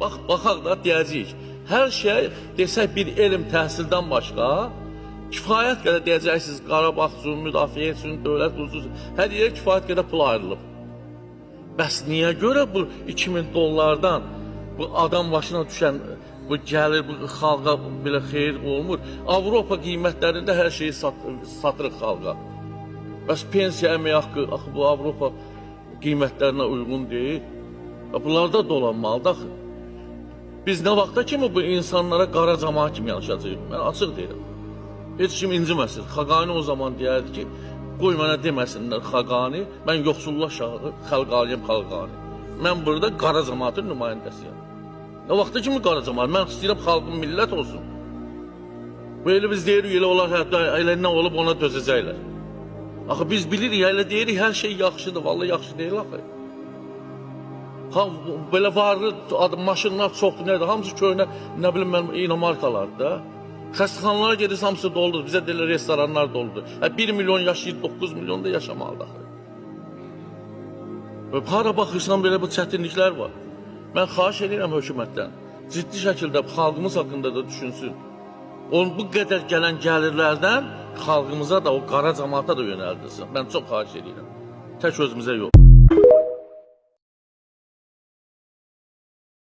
Bax, baxaq da deyəcəyik. Hər şey desək bir elm təhsildən başqa kifayət qədər deyəcəksiniz Qarabağ üçün, müdafiə üçün, dövlət qurucusu üçün, hər yerə kifayət qədər pul ayrılıb. Bəs niyə görə bu 2000 dollardan bu adam başına düşən bu gəlir bu xalqa belə xeyir olmur? Avropa qiymətlərində hər şeyi satırıq xalqa. Bəs pensiya, əmək haqqı axı bu Avropa qiymətlərinə uyğun deyil. Bunlar da dolanmalıdır axı. Biz nə vaxta kimi bu insanlara qara camaat kimi yanaşacağıq? Mən açıq deyirəm. Heç kim inciməsin. Xaqani o zaman deyərdi ki, qoy mənə deməsinlər Xaqani, mən yoxsullar şahı, xalqalıyam xalqani. Mən burada qara camaatın nümayəndəsiyəm. Nə vaxta kimi qara camaat? Mən istəyirəm xalqım millət olsun. Bu elə biz deyirik, elə onlar hətta elə nə olub ona dözəcəklər. Axı biz bilirik, elə deyirik hər şey yaxşıdır, vallahi yaxşı deyil axı. Ha, belə varlı adam, maşınlar çoxdur, nədir? Hamısı köhnə, nə bilim mən inomarkalardır da. Xəstəxanalara gedirsə hamısı doludur. Bizə deyirlər restoranlar doludur. 1 milyon yaşayır, 9 milyon da yaşamalıdır axı. Və hara baxırsan belə bu çətinliklər var. Mən xahiş edirəm hökumətdən, ciddi şəkildə xalqımız haqqında da düşünsün. Onun bu qədər gələn gəlirlərdən xalqımıza da, o qara camaata da yönəldilsin. Mən çox xahiş edirəm. Tək özümüzə yox.